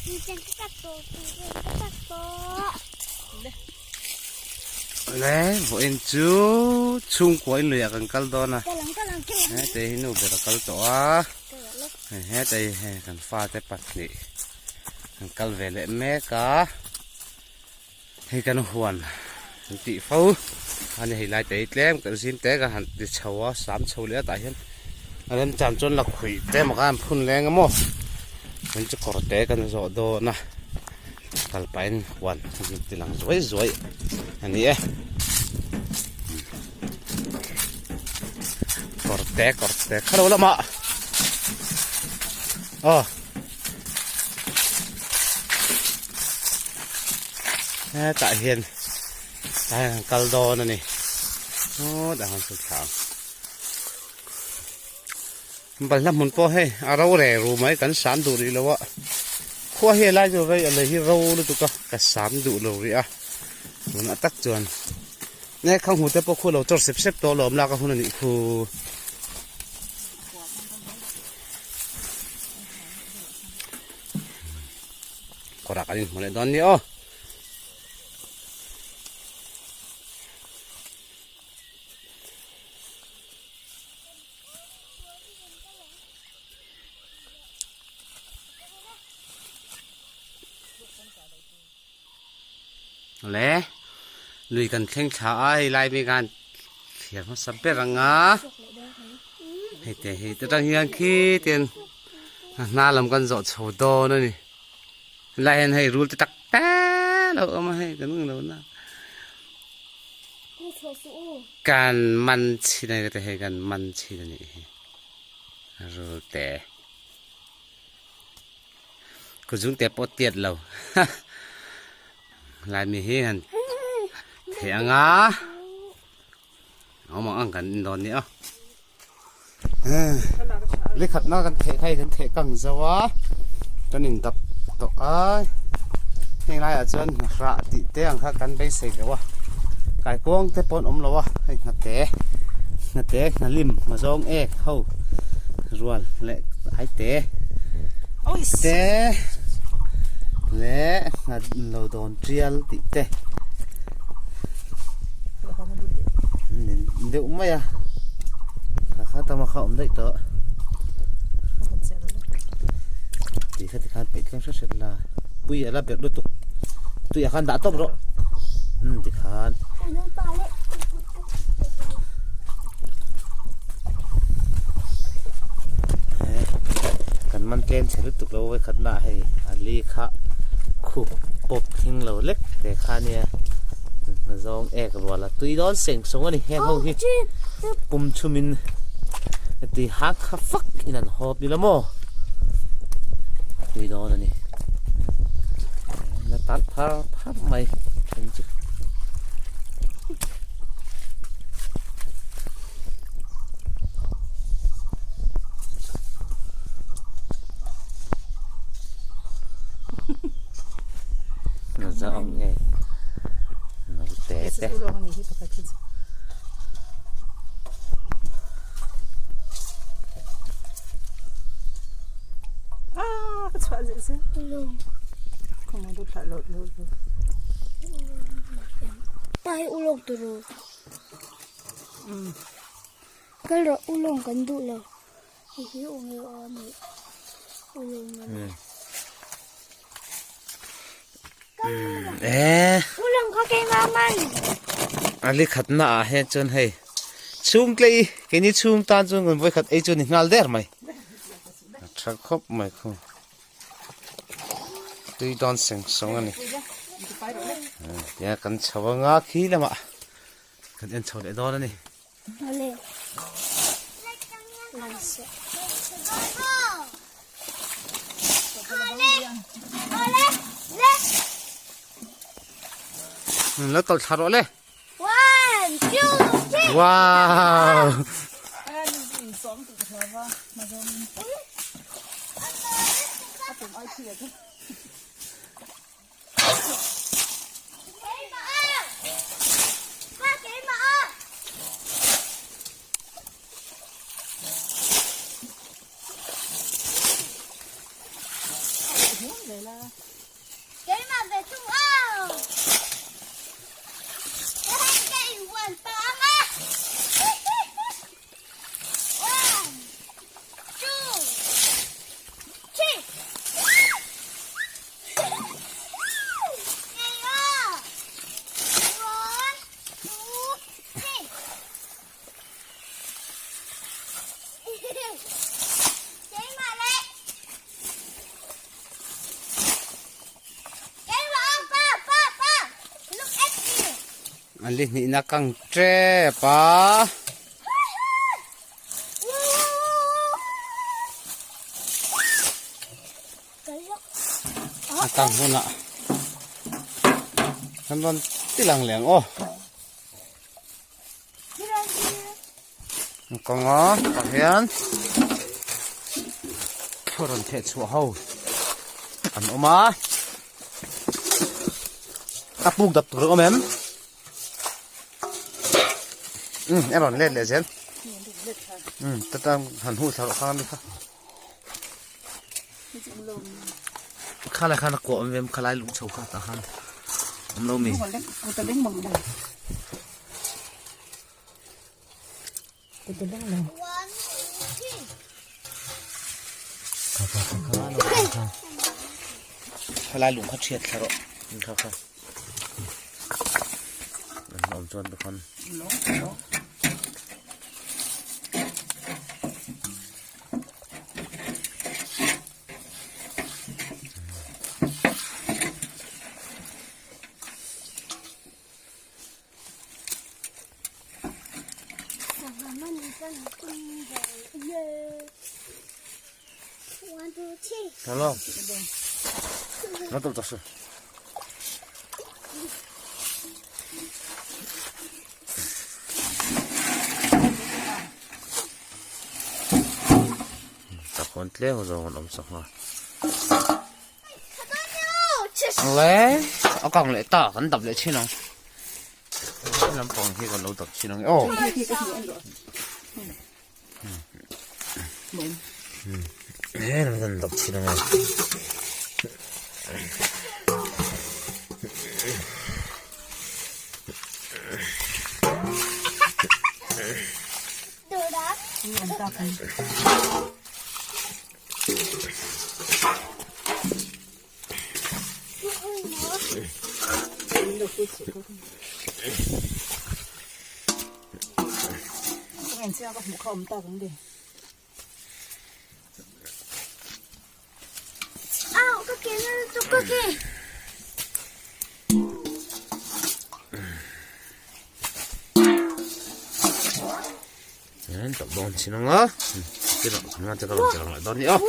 Le vawiin chu chhungkua in luiah kan kal dawn a hete hi nu ber a kal tawh a heta hi hei kan fate pahnih an kal ve leh mek a hei kan huan an tih fo a ni hei lai te hi tlem kan zim te kan han ti chho a sam chho leh a tah hian a remchan chuan lakhuih te emaw khan an phun leng a maw chuan chu kawr te kan zawh dawn a kal pahin huan ti lang zuai zuai a ni e kawr te kawr te kha lo lamah aw. Hetah hian tah hian an kal dawn a ni aw tah hian thla ang balhla hmun pawh hei a ro reh ru mai kan sam duh rih lo a khua hi helai chu rei a lei hi ro lutuk a ka sam duh lo rih a tunah tak chuan nge khang hmu te pawh khu lo chawr sep sep tawh lawm lak a hun a nih khu. Kawrah kan inhmu leh dawn nia aw. Le lui kan thleng thla a hei lai mi khan thlir hmasa ber ang a hei te hi te tang hian khi ten a hna lam kan zawh chho dawn a ni helai hian hei rul te tak tak lo awm a hei kan eng lo na kan man chhin a ni te hei kan man chhin a nih hi rul te. Ku zung te pawh tiat lo lai mi hi han theih ang a awm ang ang kan en dawn nia likhat na kan theh kha kan theh kang zo a kan in dap tawh a heng laiah chuan hrah tih te ang kha kan beisei lo a kaikuang te pawh an awm lo a hei hnate hnate hnalim hmazawng ek ho rual leh ai te te leh nghat lo dawn tial tih te deuh mai a kha kha tama kha awm daih tawh ti kha ti khan peih tlem hret hret la pui a la berh lutuk tuiah khan dah tawp rawh umm tikhan. Kan man tlem chhe lutuk lo vawikhat na hei a li kha khup pawp thing lo lek te kha nia zawng ek rual a tui dawn seng sawng a ni heng ho hi pum chhumin tui hak kha fak in an hawp ni lo maw tui dawn a ni la tan phar phar mai then chu. Pa hi ulawk tur aw. Kal rawh ulawng kan duh lo. Hei hi awm lo a ni. Ulawng a ni. Ulawng kha keimah man. A li khatna ah hian chuan hei chhung tlei keini chhung tan chuan kan vawikhat ei chu ni nghal der mai. A tha khawp mai khu. Tui dawn seng sawng a ni. Tia kan chho anga khi lamah kan en chho leh dawn a ni. Lo tawlh thla rawh le. One, two, three. Wow. Keimah ve thung aw. Ka hei ka in uan ta ang a. One, two, three. Ngei aw. One, two, three. Keimah leh. A li hnihna kang tep a. A kang hunah kan rawn ti lang leh ang aw. Kawnga tah hian thu rawn theh chhuah ho an awm a a puk dap tur a awm em umm a rawn let leh zel umm ta tang han huh thla rawh kha ami kha khalai khan a kuah awm ve em khalai lung chho kha tah khan awm lo mi. Khalai lung kha thiat thla rawh kha kha awm chuan tikhan Hello. Nó tụt tụt. Takhawn tlem zawng an awm sak a. Le a kang leh ta kan dap leh thin ang. He lampang hi kan lo dap thin ang e aw. He lam kan dap thin ang e. Chuan tawp dawn chin ang a tinah chuan te ka rawn ti lang leh dawn a ni aw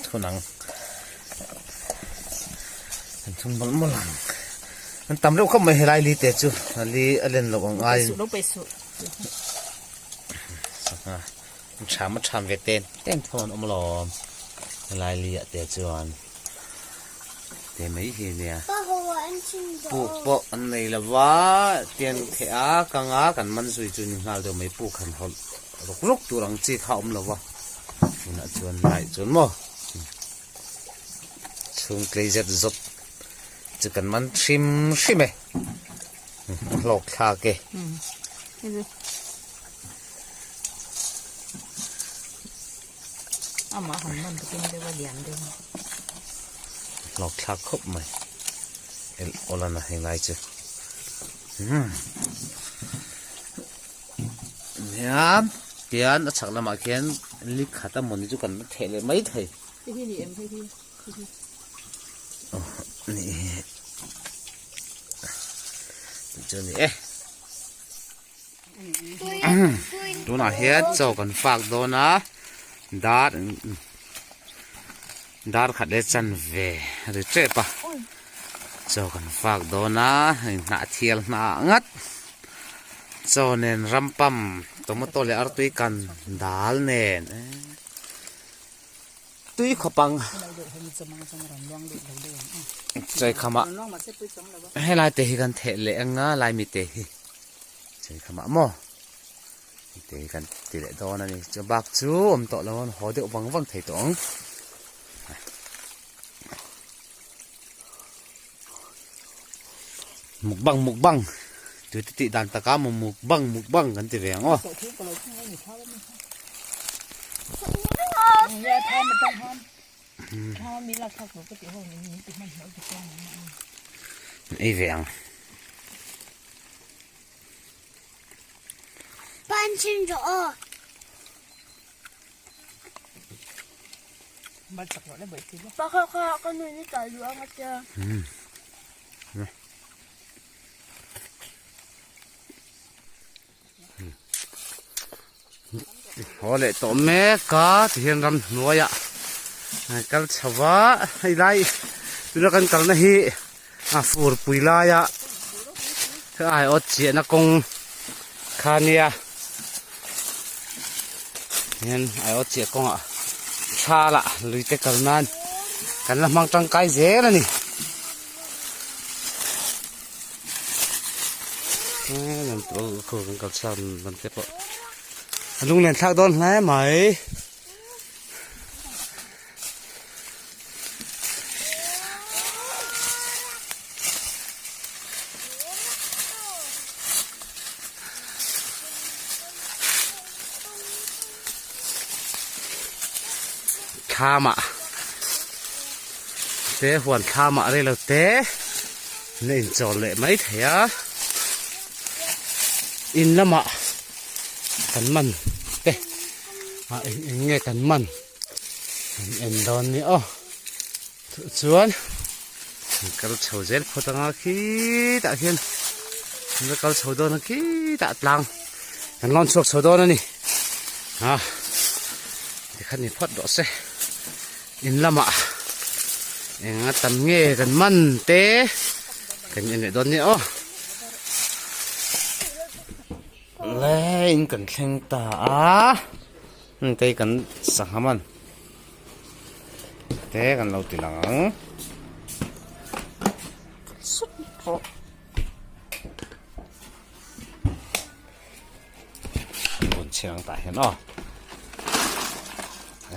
thun ang an thun mawlh mawlh ang an tam reuh khawp mai helai li te chu a li a len loh ang aiin sangha an tham a tham ve ten ten tho an awm alawm helai li ah te chuan. Te mai hi nia. Puk pawh an nei lo va, tiang theh a kang a kan man zui chu ni nghal deuh mai puk han hawlh rawk rawk tur ang chi kha a awm lo va, tunah chuan laiah chuan maw chhung tlei zet zawt chu kan man hrim hrim e, a hlawk thlak e. Amah han man takin deuh a lian deuh a. Hlawk thlak khawp mai. El awlana hei ngai chu. Hmm. Nia, tian a chhak lamah khian li khat a mawni chu kan la theh leh mai thei. Hei hi ni em hei hi. Oh, ni. Chu ni e. Tunah hian chaw kan fak dawn a dar dar khat leh chanve a ri tep a chaw kan fak dawn a hei hnah thial hnah ngat chaw nen rampam tomato leh artui kan dal nen. Tui khawp ang. Chawikhamah helai te hi kan theh leh anga lai mi te hi chawikhamah maw. Te kan ti leh dawn a ni. Chu bak chu awm tawh lo a haw deuh vang vang thei tawh ang. Mukbang mukbang tui te tih dan taka maw mukbang mukbang kan ti ve ang aw. Ei ve ang. Haw leh tawh mek a tihian ramhnuaiah kal chho va hei lai tuna kan kalna hi a furpui laia aiawt chiahna kawng kha nia hian aiawt chiah kawngah thla lah lui te kal nan kan la hmang tangkai zel a ni. A lunglen thlak dawn hle mai. Thlamah te huan thlamah rei lo te an inchawl leh mai thei a in lamah kan man te ah eng eng nge kan man an en dawn ni aw chuh chuan an kal chho zel phawt anga khitah khian an la kal chho dawn a khitah tlang kan lawn chhuak chho dawn a ni a tikhan ni phawt rawh se in lamah eng a tam nge kan man te kan en leh dawn nia aw le in kan thleng ta a heng te kan sangha man te kan lo ti lang ang. Bun chhiang tah hian aw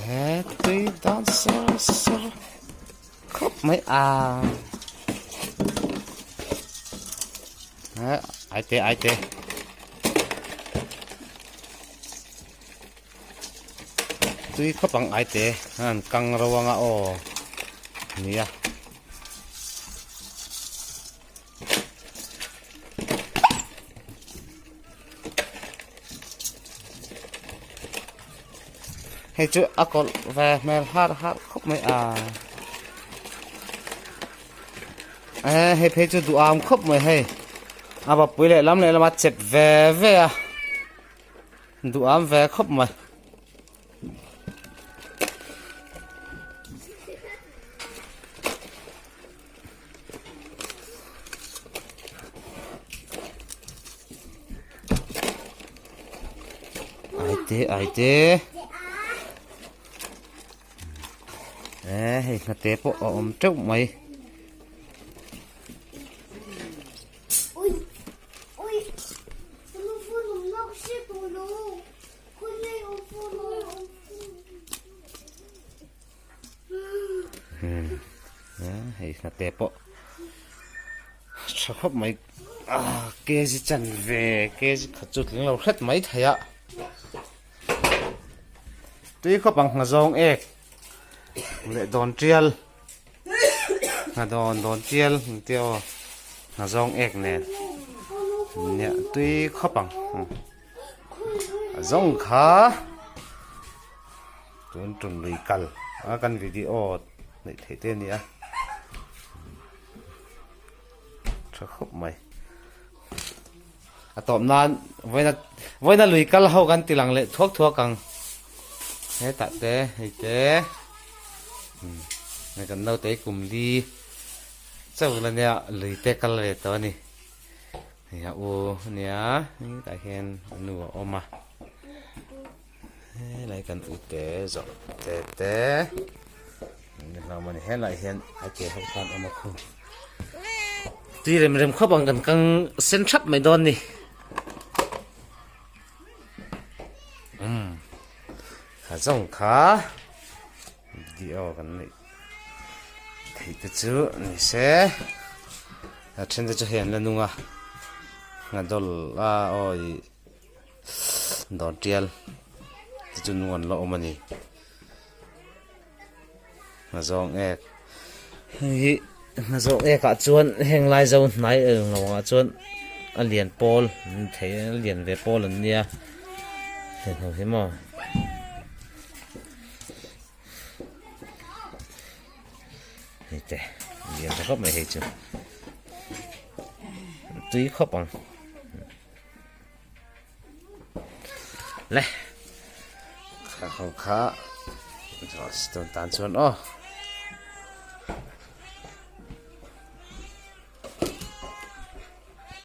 he tui dan sar sar khawp mai a he ai te ai te tui khawp ang ai te an kang ro anga aw nia. Hei chu a kawlh ve hmel har har khawp mai a e hei phei chu duham khawp mai hei a bapui leh lam leh lama chep ve ve a duham ve khawp mai. Ai te ai te e hei hnate pawh a awm teuh mai. Hei hnate pawh tha khawp mai a kg chan ve kg khat chu tling lo hret mai thei a tui khawp ang nghazawng ek leh dawn tial nghadawn dawn tial ang tih aw nghazawng ek nen nia tui khawp ang a zawng kha. Tun tum lui kal a kan video neih theih te a ni a tha khawp mai a tawp nan vawiina vawiina lui kal ho kan ti lang leh thuak thuak ang hetah te hei te hei kan naute hi kum li chauh la nia lui te kal ve tawh a ni hei a u a nia hetah hian a nu a awm a. Helai kan ute zawh te te ni hlawm a ni helai hian a ke ho khan awm a khu tui rem rem khawp ang kan kang sen thap mai dawn ni. Kha zawng kha video kan neih theih te chu ni se a then te chu hei an la nung a nghadawl a aw ih dawn tial te chu nung an la awm a ni nghazawng ek hei hi nghazawng ek ah chuan heng lai zo hnai eng lo ah chuan a lian pawl an thei a lian ve pawl an nia hei ho hi maw. Hei te lian tha khawp mai hei chu tui khawp ang le kha ho kha tun tan chuan aw.